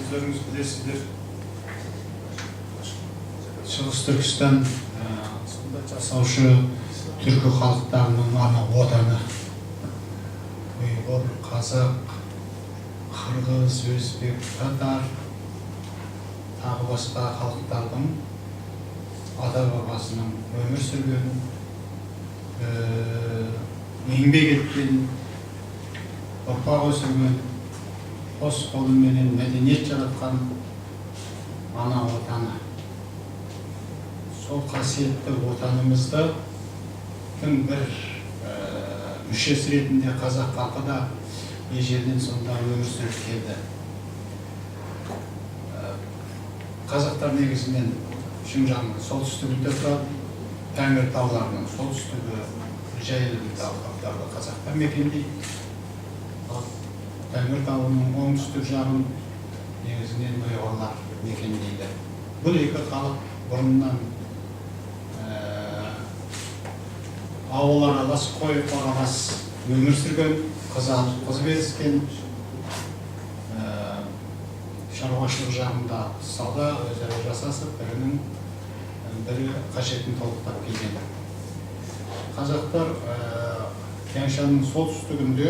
Өздеріңіз білесіздер, Шығыс Түркістан сонда жасаушы түркі халықтарының ана отаны. Ұйғыр, қазақ, қырғыз, өзбек, татар, тағы басқа халықтардың ата-бабасының өмір сүрген, еңбек еткен, ұрпақ өсірген, қос қолыменен мәдениет жаратқан ана отаны. Сол қасиетті отанымызды бір мүшесі ретінде қазақ халқы да ежелден сонда өмір сүріп келді. Қазақтар негізінен Шыңжаңның солтүстігінде тұрады, Тәңір тауларының солтүстігі, жайылымды алқаптарды қазақтар мекендейді. Ал Тәңір тауының оңтүстік жағын негізінен ұйғырлар мекендейді. Бұл екі халық бұрыннан ауыл аралас, қой аралас өмір сүрген, қыз алып қыз беріскен, шаруашылық жағында сауда өзара жасасып, бірінің бірі қажетін толықтап келген. Қазақтар Тянь-Шаньның солтүстігінде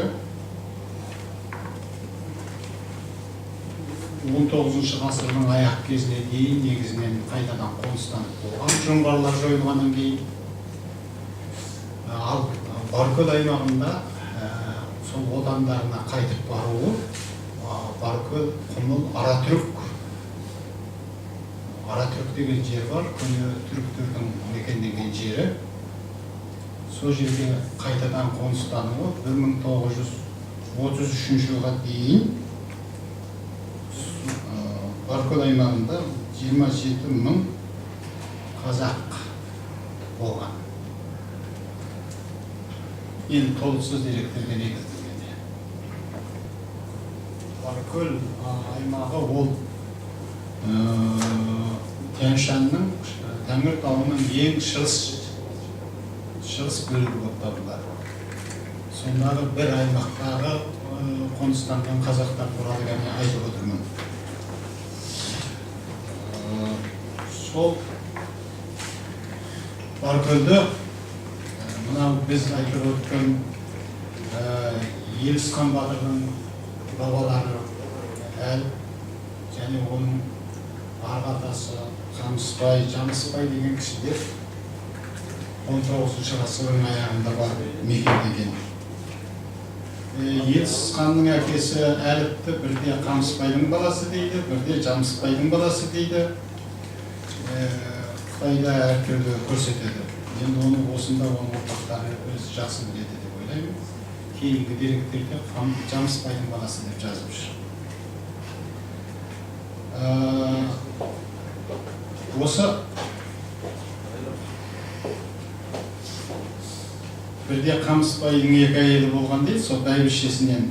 19 ғасырдың аяқ кезіне дейін негізінен қайтадан қоныстанып болған, жоңғарлар жойылғаннан кейін. Ал Баркөл аймағында сол отандарына қайтып баруы, Баркөл, Құмыл, Аратүрік. Аратүрік деген жер бар, көне түріктердің мекендеген жері. Сол жерге қайтадан қоныстануы 1933 жылға дейін Баркөл аймағында 27 мың қазақ болған. Енді толықсыз деректерге негізделген. Баркөл аймағы ол Тянь-Шаньның, Тәңір тауының ең шығыс бөлігі болып табылады. Сондағы бір аймақтағы қоныстанған қазақтар туралы ғана айтып отырмын. Сол Баркөлді мынау біз айтып өткен Елісхан батырдың бабалары Әліп және оның арғы атасы Қамысбай, Жамысбай деген кісілер 19 ғасырдың аяғында барып мекендеген. Елісханның әкесі Әліпті бірде Қамысбайдың баласы дейді, бірде Жамысбайдың баласы дейді. Қытайда әртүрлі көрсетеді. Енді оны осында оның ұрпақтары өзі жақсы біледі деп ойлаймын. Кейінгі деректерде Жамысбайдың баласы деп жазып жүр. Осы бірде Қамысбайдың екі әйелі болған дейді, сол бәйбішесінен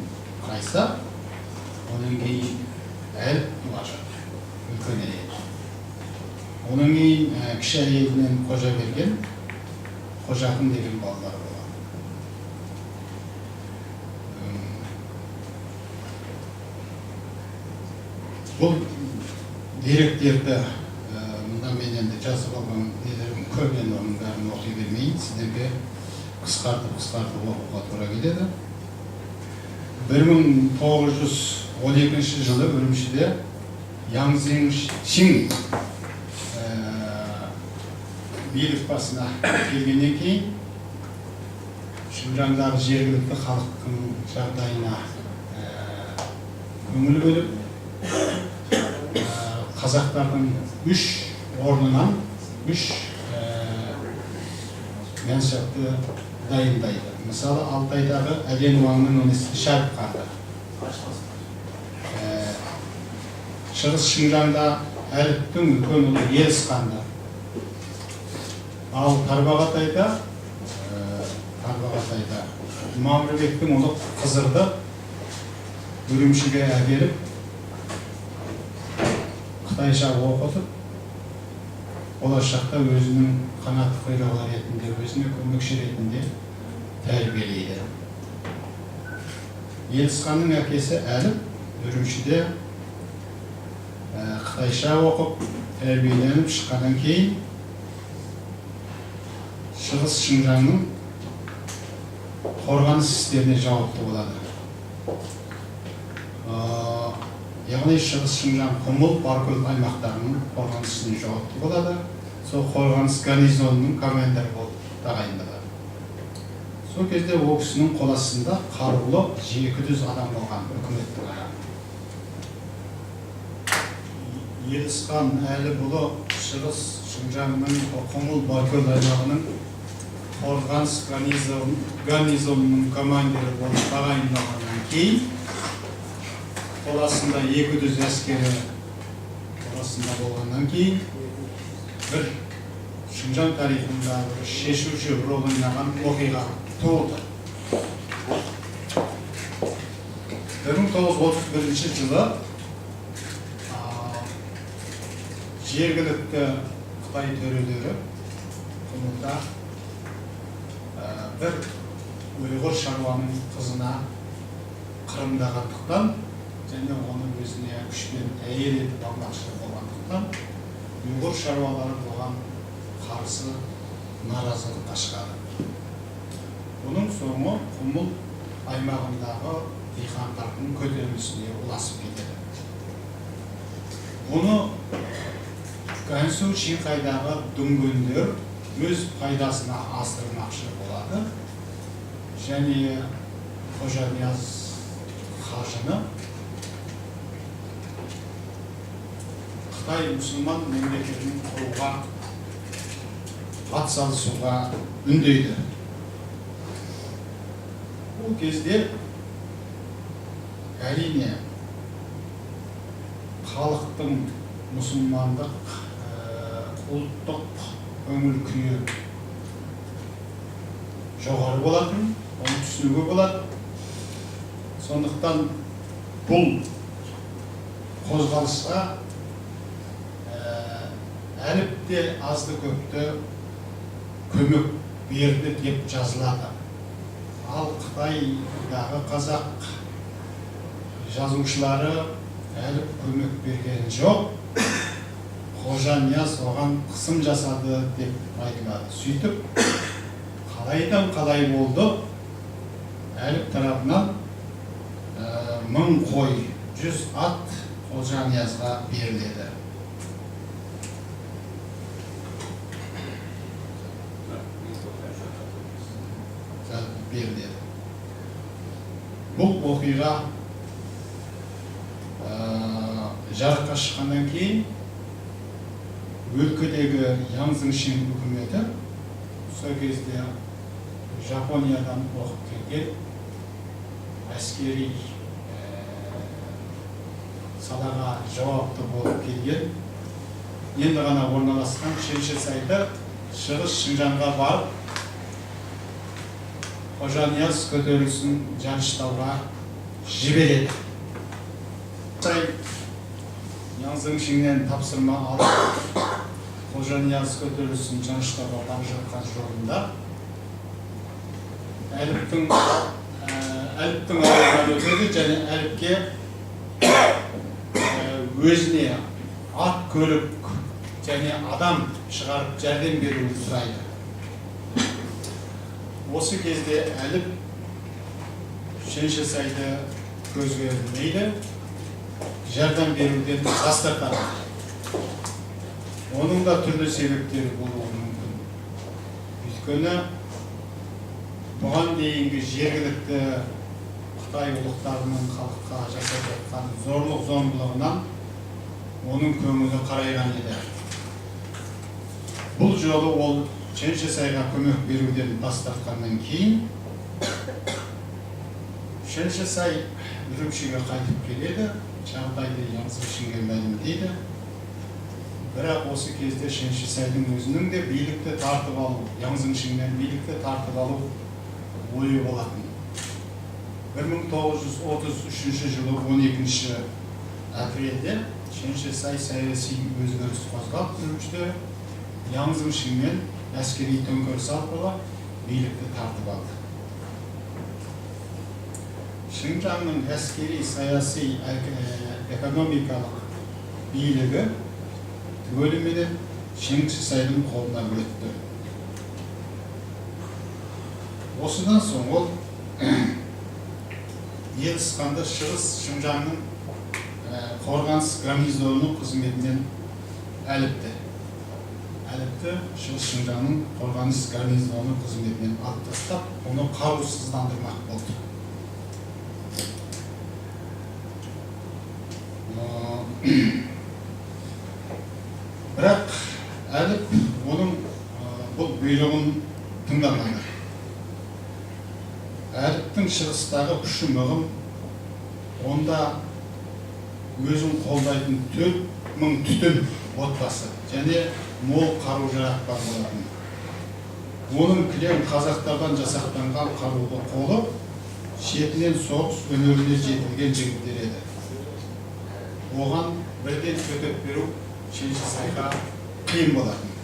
Райса, одан кейін Әліп туған, үлкен әйел. Одан кейін кіші әйелінен Қожаберген, Қожақын деген балалары болған. Бұл деректерді мында мен енді жазып алған нелерім көп, енді оның бәрін оқи бермейін, сіздерге қысқартып оқуға тура келеді. 1912 жылы Үрімшіде Яң Цзиньшин билік басына келгеннен кейін Шыңжаңдағы жергілікті халықтың жағдайына көңіл бөліп, қазақтардың үш орнынан үш мәнсапты дайындайды. Мысалы, Алтайдағы Әлен Уаңның інісі Шәріпханды. Шығыс Шыңжаңда Әліптің үлкен ұлы Елісханды. Ал Тарбағатайда Мамырбектің ұлы Қызырды Үрімшіге әкеліп, қытайша оқытып, болашақта өзінің қанат құйрығы ретінде, өзіне көмекші ретінде тәрбиелейді. Елісханның әкесі Әліп Үрімшіде Қытайша оқып, тәрбиеленіп шыққаннан кейін Шығыс Шыңжаңның қорғаныс істеріне жауапты болады. Яғни Шығыс Шыңжаң, Құмыл, Баркөл аймақтарының қорғаныс ісіне жауапты болады. Сол қорғаныс гарнизонының командирі болып тағайындалады. Сол кезде ол кісінің қол астында қарулы 200 адам болған, үкіметтің адамы. Елісхан Әліпұлы Шығыс Шыңжаңның Құмыл, Баркөл аймағының қорғаныс гарнизонының командирі болып тағайындалғаннан кейін, қол астында 200 әскері қол астында болғаннан кейін, бір Шыңжаң тарихында бір шешуші рөл ойнаған оқиға туылды. 1931 жылы жергілікті қытай төрелері Құмылда бір ұйғыр шаруаның қызына қырымдағандықтан және оны өзіне күшпен әйел етіп алмақшы болғандықтан, ұйғыр шаруалары бұған қарсы наразылыққа шығады. Бұның соңы Құмыл аймағындағы диқандардың көтерілісіне ұласып кетеді. Бұны Гансу, Чинқайдағы дүнгендер өз пайдасына асырмақшы болады және Қожанияз қажыны Қытай мұсылман мемлекетін құруға атсалысуға үндейді. Бұл кезде, әрине, халықтың мұсылмандық, ұлттық көңіл күйі жоғары болатын, оны түсінуге болады. Сондықтан бұл қозғалысқа Әліп те азды көпті көмек берді деп жазылады. Ал Қытайдағы қазақ жазушылары Әліп көмек берген жоқ, Қожанияз оған қысым жасады деп айтылады. Сөйтіп, қалайдан қалай болды, Әліп тарапынан 1000 қой, 100 ат Қожаниязға беріледі. Беріледі. Бұл оқиға жарыққа шыққаннан кейін өлкедегі Ян Цзыңшин үкіметі, сол кезде Жапониядан оқып келген, әскери салаға жауапты болып келген, енді ғана орналасқан Шен Шицайды Шығыс Шыңжаңға барып, Қожанияз көтерілісін жаныштауға жібереді. Сай Ян Цзыңшиннен тапсырма алып, Қожанияз көтерілісін жаныштауға бара жатқан жолында Әліптің ауылынан өтеді және Әліпке өзіне ат, көлік және адам шығарып жәрдем беруін сұрайды. Осы кезде Әліп Шен Шицайды көзге ілмейді, жәрдем беруден бас тартады. Оның да түрлі себептері болуы мүмкін. Өйткені бұған дейінгі жергілікті қытай ұлықтарының халыққа жасап жатқан зорлық зомбылығынан оның көңілі қарайған еді. Бұл жолы ол Шен Шицайға көмек беруден бас тартқаннан кейін Шен Шицай Үрімшіге қайтып келеді, жағдайды Ян Цзыңшинге мәлімдейді. Бірақ осы кезде Шен Шицайдың өзінің де билікті тартып алу, Ян Цзыңшиннен билікті тартып алу ойы болатын. 1933 жылы 12 апрельде Шен Шицай саяси өзгеріс қозғап, Үрімшіде Ян Цзыңшинмен әскери төңкеріс арқылы билікті тартып алды. Шыңжаңның әскери, саяси, экономикалық Билігі түгеліменен Шең Шисайдың қолына өтті. Осыдан соң ол Елісханды Шығыс Шыңжаңның қорғаныс гарнизонының қызметінен әліпті Шығыс Шыңжаңның қорғаныс гарнизонының қызметінен алып тастап, оны қарусыздандырмақ болды. Бірақ Әліп оның бұл бұйрығын тыңдамады. Әліптің шығыстағы күші мығым, онда өзін қолдайтын 4000 түтін отбасы және мол қару жарақ бар болатын. Оның кілең қазақтардан жасақтанған қарулы қолы шетінен соғыс өнеріне жетілген жігіттер еді. Оған бірден төтеп беру Шен Шисайға қиын болатын.